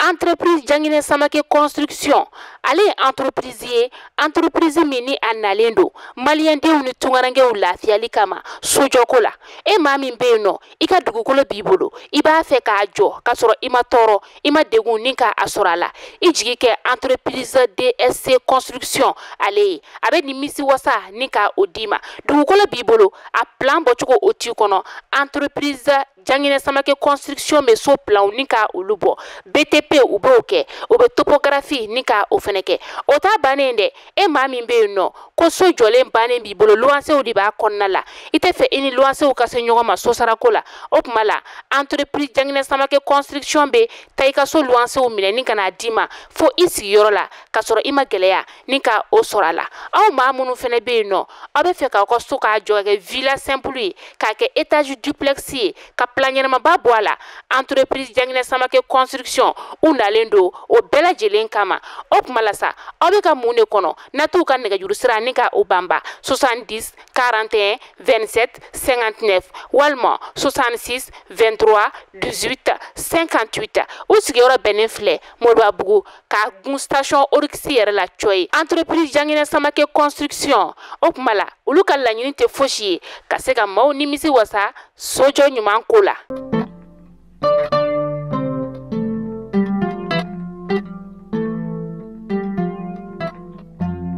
Entreprise Janginɛ Samake Construction, ale ye entreprise ye, entreprise min ni a nalen don maliyɛndenw ni tunkarankew lafiyali kama sojɔko la. E maa min bɛ yen nɔ, i ka dugukolo b'i bolo, i b'a fɛ k'a jɔ k'a sɔrɔ i ma tɔɔrɔ, i ma degun ni k'a sɔrɔ a la, i jigi kɛ entreprise DSC Construction ale ye. A bɛ nimisi wasa ni ka o d'i ma. Dugukolo b'i bolo, a plan bɔcogo o t'i kɔnɔ, entreprise Janginɛ Samake Construction bɛ so planw ni ka olu bɔ, BTP u b'o kɛ, u bɛ topographie ni ka o fɛnɛ kɛ. O t'a bannen dɛ, e maa min bɛ yen nɔ ko so jɔlen bannen b'i bolo, luwansew de b'a kɔnɔna la, i tɛ fɛ i ni luwansew ka se ɲɔgɔn ma sosarako la, o tuma la entreprise Janginɛ Samake Construction bɛ taa i ka so luwansew minɛ ni ka n'a d'i ma fo i sigiyɔrɔ la, k'a sɔrɔ i ma gɛlɛya ni ka o sɔrɔ a la. Aw maa minnu fɛnɛ bɛ yen nɔ, aw bɛ fɛ k'aw ka so k'a jɔ ka kɛ villa simple ye, k'a kɛ étage duplex ye, ka plan ɲɛnamaba bɔ a la, entreprise Janginɛ Samake Construction u nalen don o bɛɛ lajɛlen kama. O tuma la sa, aw bɛ ka mun de kɔnɔ? Na t'u ka nɛgɛjuru sira ni ka o banba 70 41 27 59 walima 66 23 18 58. U sigiyɔrɔ bɛnnen filɛ Moribabugu ka gun station Oryx yɛrɛ la cɔ ye. Entreprise Janginɛ Samake Construction, o tuma la olu ka laɲini tɛ fosi ye ka se ka maaw nimisi wasa sojɔ ɲuman ko la.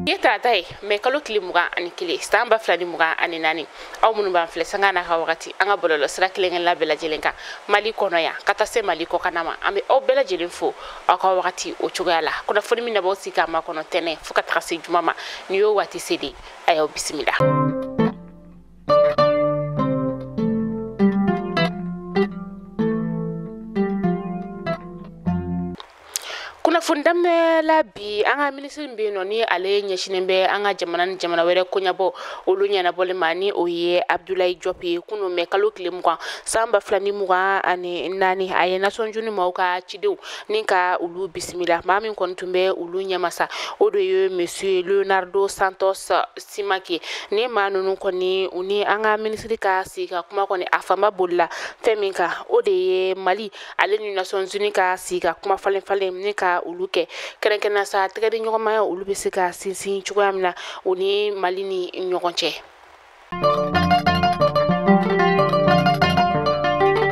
Ye tarata ye mɛ kalo tile 21 san 2024. Aw minnu b'an filɛ sanga n'a ka wagati, an ka bɔlɔlɔ sira kelen kelenna bɛɛ lajɛlen kan Mali kɔnɔ yan ka taa se Mali kɔkanna ma, an bɛ aw bɛɛ lajɛlen fo aw ka wagati o cogoya la. Kunnafoni min nabɔ sigi k'a makɔnɔ tɛnɛ fo ka taga se juma ma, nin y'o waati se de, a y'aw bisimila. Kunnafoni daminɛ la bi, an ka minisiri min bɛ yen nɔ ni ale ɲɛsinnen bɛ an ka jamana ni jamana wɛrɛ koɲɛbɔ olu ɲɛnabɔli ma, ni o ye Abdoulaye Diop ye, kunun mɛ kalo tile 20 san 2024, a ye Nations Unies maaw ka cidenw ni ka olu bisimila. Maa min kɔni tun bɛ olu ɲɛmasa, o de ye Monsieur Leonardo Santos Simake. Ni maa ninnu kɔni, u ni an ka minisiri ka sigi ka kuma kɔni, a fanba bolila fɛn min kan, o de ye Mali ale ni Nations Unies ka sigi ka kuma falen falen ni ka olu kɛ kɛrɛnkɛrɛnnenya sa tɛgɛdi ɲɔgɔnmaya olu bɛ se ka sinsin cogoya min na u ni Mali ni ɲɔgɔn cɛ.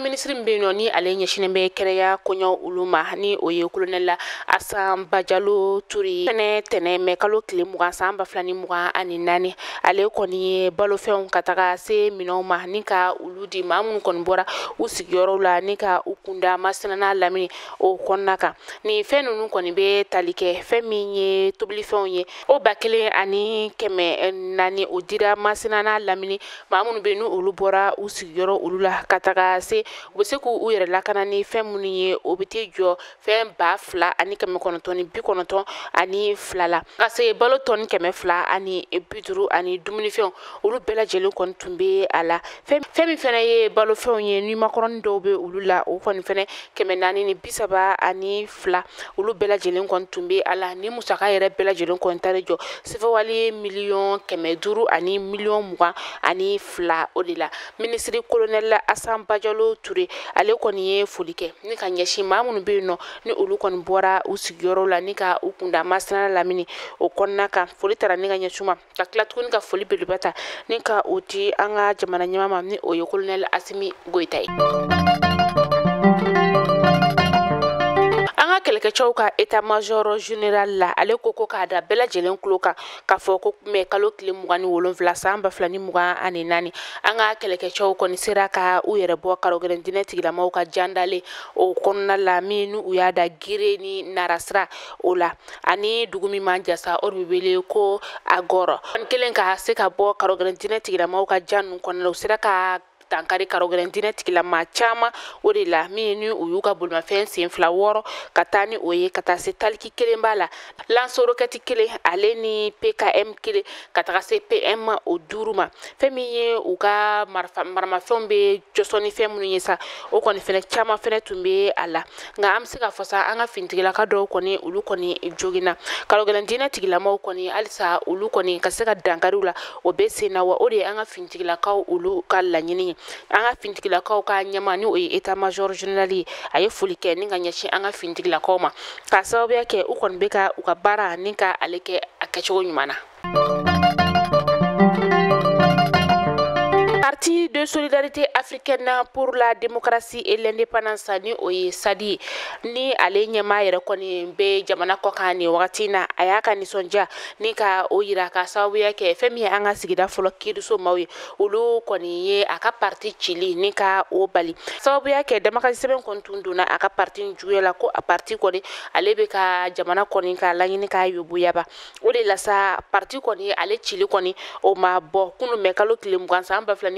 Minisiri min bɛ yen nɔ ni ale ɲɛsinnen bɛ kɛnɛya koɲɛw olu ma, ni o ye colonel Asan Bajalo Ture fɛnɛ, tɛnɛ mɛ kalo tile 20 san 2024, ale kɔni ye balofɛnw ka taga se minɛnw ma ni ka olu di maa minnu kɔni bɔra u sigiyɔrɔw la ni ka u kunda Masina n'a lamini o kɔnɔna kan. Nin fɛn ninnu kɔni bɛ tali kɛ fɛn min ye tobilifɛnw ye, o 1400 o dira Masina n'a lamini maa minnu bɛ yen n'olu bɔra u sigiyɔrɔ olu la ka taga se u bɛ se k'u yɛrɛ lakana ni fɛn minnu ye, o bɛ t'i jɔ fɛn 2992 la, ka se balo tɔni 250 ani dumunifɛnw olu bɛɛ lajɛlen kɔni tun bɛ a la. Fɛn min fɛnɛ ye balofɛnw ye ni makɔrɔni dɔw bɛ olu la, o kɔni fɛnɛ 432 olu bɛɛ lajɛlen kɔni tun bɛ a la. Ni musaka yɛrɛ bɛɛ lajɛlen kɔni taara jɔ sefawale 500 000 022 o de la. Minisiri colonel Asan Bajalo Ture ale kɔni ye foli kɛ ni ka ɲɛsin maa minnu bɛ yen nɔ ni olu kɔni bɔra u sigiyɔrɔw la ni ka u kunda Masina lamini o kɔnɔna kan. Foli taara ni ka ɲɛsin u ma, ka tila tuguni ka foli belebeleba ta ni ka o di an ka jamana ɲɛmaa ma, ni o ye colonel Asimi Goyita ye. An ka kɛlɛkɛcɛw ka état major général la, ale ko ko k'a da bɛɛ lajɛlen tulo kan k'a fɔ ko mɛ kalo tile 27 san 2024, an ka kɛlɛkɛcɛw kɔni sera ka u yɛrɛ bɔ karogɛlɛn diinɛ tigilamaw ka jandalen o kɔnɔna la, min n'u y'a da Gire ni Narasira o la, ani dugu min man jasa o de bɛ wele ko Agɔrɔ. Kelen ka se ka bɔ karogɛlɛn diinɛ tigilamaw ka jan ninnu kɔnɔna la, u sera ka dankari karogɛlɛn diinɛ tigilama caman o de la, min ni u y'u ka bolimafɛn sen fila wɔɔrɔ ka taa ni o ye ka taa se taliki kelen b'a la, lance-roquette kelen ale ni PKM kelen ka taga se PM o 5 ma. Fɛn min ye u ka maramafɛnw bɛ jɔsɔn ni fɛn minnu ye sa, o kɔni fɛnɛ caman fɛnɛ tun bɛ a la. Nka an bɛ se k'a fɔ sa, an ka finitigilaka dɔw kɔni olu kɔni joginna. Karogɛlɛn diinɛ tigilamaw kɔni halisa olu kɔni ka se ka dankariw la o bɛ sen na, wa o de ye an ka finitigilakaw olu ka laɲini ye. ye. An ka finitigilakaw ka ɲɛmaa ni o ye état major général ye, a ye foli kɛ ni ka ɲɛsin an ka finitigilakaw ma k'a sababuya kɛ u kɔni bɛ ka u ka baara ni ka ale kɛ a kɛcogo ɲuman na. Parti de solidarité africaine pour la démocratie et l'indépendance ni o ye SADI ni ale ɲɛmaa yɛrɛ kɔni bɛ jamana kɔkan nin wagati na, a y'a ka nisɔndiya ni ka o yira ka sababuya kɛ fɛn min ye an ka sigida fɔlɔ kiiriso maaw ye, olu kɔni ye a ka parti cili ni ka o bali sababuya kɛ damakasi sɛbɛn kɔni tun donna a ka parti juguya la, ko a parti kɔni ale bɛ ka jamana kɔni ka laɲini k'a yoboyaba. O de la sa parti kɔni ale cili kɔni o ma bɔ kunun mɛ kalo tile 20 san 2024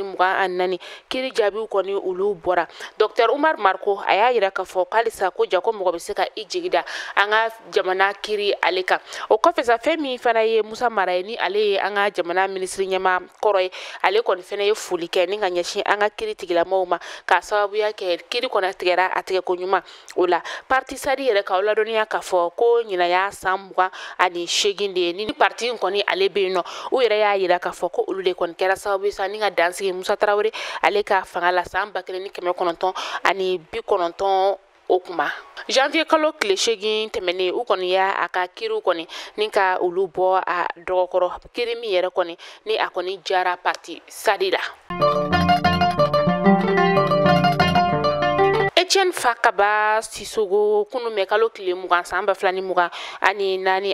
kiiri jaabiw kɔni olu bɔra. Dr Umar Marko a y'a yira k'a fɔ k'alisa ko jako mɔgɔ bɛ se ka i jigi da an ka jamana kiiri ale kan. O kɔfɛ sa fɛn min fana ye Musa Mara ye ni ale ye an ka jamana minisiri ɲɛmaa kɔrɔ ye, ale kɔni fana ye foli kɛ ni ka ɲɛsin an ka kiiri tigilamɔgɔw ma k'a sababuya kɛ kiiri kɔni tigɛra a tigɛko ɲuman. O la parti SADI yɛrɛ k'aw ladɔnniya k'a fɔ ko ɲinan y'a san 28 de ye ni parti in kɔni ale bɛ yen nɔ. U yɛrɛ y'a yira k'a fɔ ko olu de kɔni kɛra sababu ye sa ni ka dansigi Musa Tarawele ale ka fanga la san 1990 o kuma. Janvier kalo tile 8 tɛmɛnen u kɔni y'a a ka kiiriw kɔni ni ka olu bɔ a dɔgɔkɔrɔ, kiiri min yɛrɛ kɔni ni a kɔni jara parti SADI la. Etienne Fakaba Sissoko kunun mɛ kalo tile 20 san 2024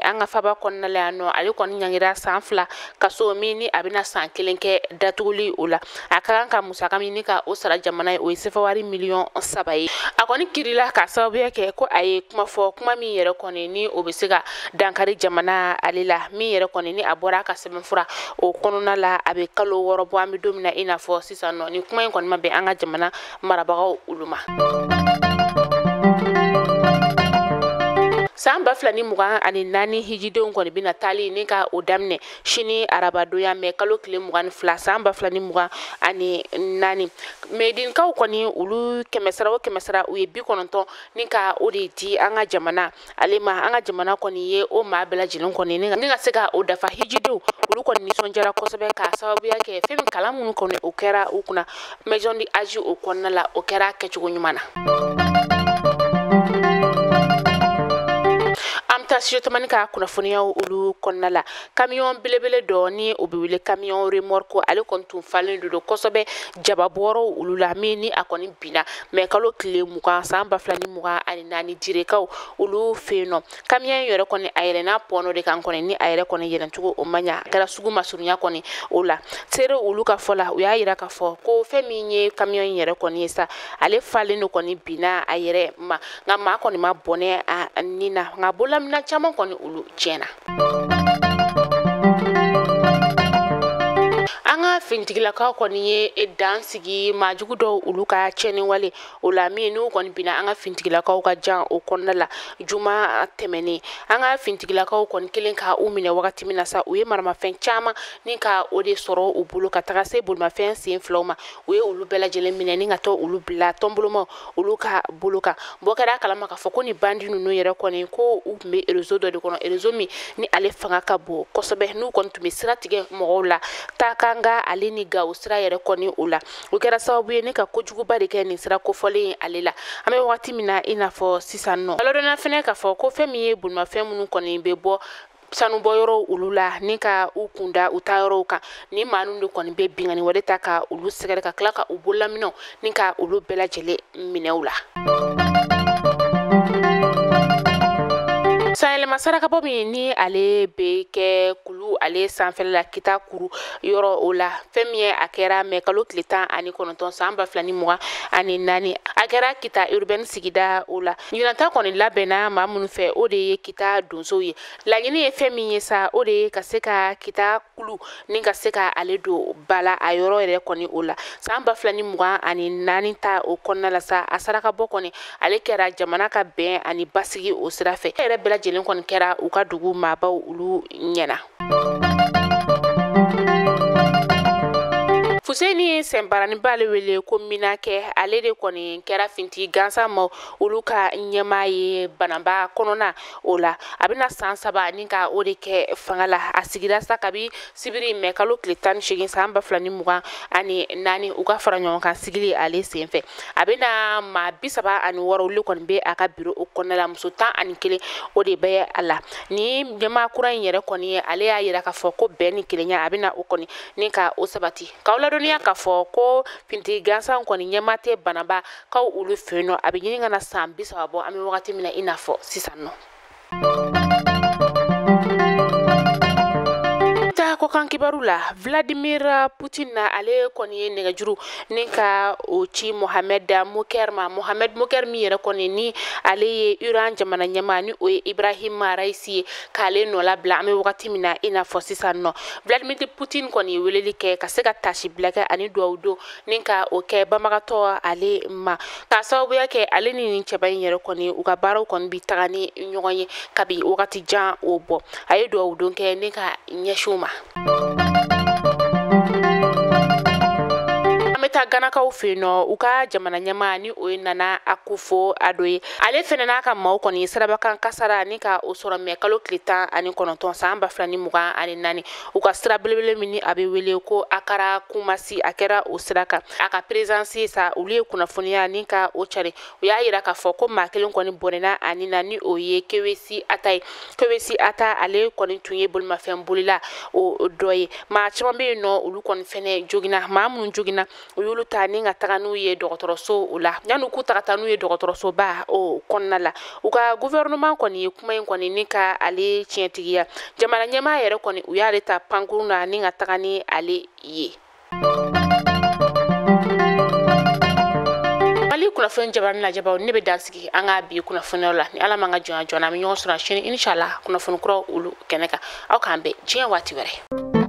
an ka faba kɔnɔna la yan nɔ, ale kɔni ɲangira san 2 kaso min ni a bɛna san 1 kɛ datuguli o la. A ka kan ka musaka min ni ka o sara jamana ye, o ye sefawari miliyɔn 3 ye. A kɔni kirila k'a sababuya kɛ ko a ye kuma fɔ, kuma min yɛrɛ kɔni ni o bɛ se ka dankari jamana ale la, min yɛrɛ kɔni ni a bɔra a ka sɛbɛnfura o kɔnɔna la a bɛ kalo 6 bɔ an bɛ don min na i n'a fɔ sisan nɔ. Ni kuma in kɔni ma bɛn an ka jamana marabagaw olu ma. San 2024 hijidenw kɔni bɛna taali ni ka o daminɛ sini arabadonya mɛ kalo tile 22 san 2024. Medinkaw kɔni olu kɛmɛsara o kɛmɛsara u ye 90 ni ka o de di an ka jamana ale ma. An ka jamana kɔni ye o maa bɛɛ lajɛlen kɔni ni ka se ka o dafa. Hijidenw olu kɔni nisɔndiyara kosɛbɛ k'a sababuya kɛ fɛn min kalan minnu kɔni o kɛra u kunna maison du Hadj o kɔnɔna la, o kɛra kɛcogo ɲuman na. Studio Tamani ka kunnafoniyaw olu kɔnɔna la, camion belebele dɔ ni o bɛ wele camion remorque, ale kɔni tun falen don kosɛbɛ jababɔrɔw olu la min ni a kɔni binna mɛ kalo tile 20 san 2024 Direkaw olu fɛ yen nɔ. Camion in yɛrɛ kɔni a yɛlɛnna pɔnɔ de kan kɔni ni a yɛrɛ kɔni yɛlɛncogo o man ɲa, a kɛra sugu masurunya kɔni o la. Seere olu ka fɔ la, u y'a yira k'a fɔ ko fɛn min ye camion in yɛrɛ kɔni ye sa, ale falen don kɔni binna a yɛrɛ ma, nka maa kɔni ma bɔnɛ a ni na, nka bololamina caman kɔni olu tiɲɛna. An ka finitigilakaw kɔni ye dan sigi maajugu dɔw olu ka tiɲɛni wale o la min n'u kɔni binna an ka finitigilakaw ka jan o kɔnɔna la juma tɛmɛnen. An ka finitigilakaw kɔni kelen ka u minɛ wagati min na sa, u ye maramafɛn caman ni ka o de sɔrɔ u bolo ka taga se bolimafɛn sen 2 ma. U ye olu bɛɛ lajɛlen minɛ ni ka taa olu bila tɔnbolomaw olu ka bolo kan. Bɔ kɛra a kalama k'a fɔ ko ni bandi ninnu yɛrɛ kɔni ko u tun bɛ réseau dɔ de kɔnɔ, réseau min ni ale fanga ka bon kosɛbɛ, n'u kɔni tun bɛ sira tigɛ mɔgɔw la taa kan ka ale ni Gawo sira yɛrɛ kɔni o la. O kɛra sababu ye ne ka kojuguba de kɛ nin sira kofɔlen ye ale la. An bɛ wagati min na i n'a fɔ sisan nɔ, ladɔnniya fɛnɛ k'a fɔ ko fɛn min ye bolimafɛn minnu kɔni bɛ bɔ sanubɔyɔrɔw olu la ni ka u kunda u ta yɔrɔw kan, ni maa ninnu de kɔni bɛ binkanni wale ta ka olu sɛgɛrɛ ka tila ka u bololaminɛw ni ka olu bɛɛ lajɛlen minɛ u la. Sanyɛlɛma sarakabɔ min ni ale bɛ kɛ kulu ale sanfɛla la Kita kuru yɔrɔ o la, fɛn min ye a kɛra mɛ kalo tile 19 san 2024, a kɛra Kita urbaine sigida o la. Ɲinanta kɔni labɛnna maa minnu fɛ o de ye Kita donsow ye. Laɲini ye fɛn min ye sa, o de ye ka se ka Kita kulu ni ka se ka ale don ba la a yɔrɔ yɛrɛ kɔni o la. San 2024 ta o kɔnɔna la sa, a sarakabɔ kɔni ale kɛra jamana ka bɛn ani basigi o sira fɛ. E yɛrɛ bɛɛ lajɛlen kɔni kɛra u ka dugu maabaw olu ɲɛna. Fuseni Sɛnbarani b'ale wele ko Minakɛ, ale de kɔni kɛra finti gansan ma olu ka ɲɛmaa ye Banamba kɔnɔna o la. A bɛna san 3 ni ka o de kɛ fanga la. A sigira sa kabi sibiri mɛ kalo tile 18 san 2024, u ka fara ɲɔgɔn kan sigili ale senfɛ. A bɛna maa 36 olu kɔni bɛ a ka biro o kɔnɔna la, muso 11 o de bɛ a la. Ni ɲɛmaa kura in yɛrɛ kɔni ye, ale y'a yira k'a fɔ ko bɛn ni kelenya a bɛna o kɔni ni ka o sabati. K'aw ladɔnniya k'a fɔ ko finti gansan kɔni ɲɛmaa tɛ Banamba kaw olu fɛ yen nɔ, a bɛ ɲini ka na san 30 bɔ an bɛ wagati min na i n'a fɔ sisan nɔ. Kɔkan kibaru la, Vladimir Putin na ale kɔni ye nɛgɛjuru ni ka o ci Mohamed Moker ma. Mohamed Moker min yɛrɛ kɔni ni ale ye Iran jamana ɲɛmaa ni o ye Ibrahim Raisi ye, k'ale nɔ labila an bɛ wagati min na i n'a fɔ sisan nɔ. Vladimir Putin kɔni ye weleli kɛ ka se ka tasi bila kɛ ani duwawu don ni ka o kɛ banbagatɔ ale ma, k'a sababuya kɛ ale ni nin cɛba in yɛrɛ kɔni u ka baaraw kɔni bi taga ni ɲɔgɔn ye kabi wagati jan o bɔ. A ye duwawu don kɛ ni ka ɲɛsin u ma. An bɛ taa Ganakaw fɛ yen nɔ, u ka jamana ɲɛmaa ni o ye Nana Akufo-Addo ye, ale fɛnɛ n'a ka maaw kɔni ye sirabakan kasara ni ka o sɔrɔ mɛ kalo tile 19 san 2024, u ka sira belebele min ni a bɛ wele ko Akara Kumasi, a kɛra o sira kan. A ka présidence sa, olu ye kunnafoniya ni ka o cari, u y'a yira k'a fɔ ko maa kelen kɔni bɔnɛna a ni na, ni o ye Kewesi Ata ye. Kewesi Ata ale kɔni tun ye bolimafɛn bolila o dɔ ye. Maa caman bɛ yen nɔ, olu kɔni fɛnɛ joginna. Maa minnu joginna, u y'olu ta ni ka taga n'u ye dɔgɔtɔrɔso o la. Yanni k'u taga taa n'u ye dɔgɔtɔrɔsoba o kɔnɔna la, u ka gouvernement kɔni ye kuma in kɔni ni ka ale tiɲɛtigiya. Jamana ɲɛmaa yɛrɛ kɔni u y'ale ta pankurun na ni ka taga ni ale ye. Mali kunnafoni jabaranin lajɛbaw, ne bɛ dan sigi an ka bi kunnafoniyaw la. Ni Ala m'an ka jɔnya joona, an bɛ ɲɔgɔn sɔrɔ sini inshallah kunnafoni kuraw olu kɛnɛ kan. Aw k'an bɛn diɲɛ waati wɛrɛ.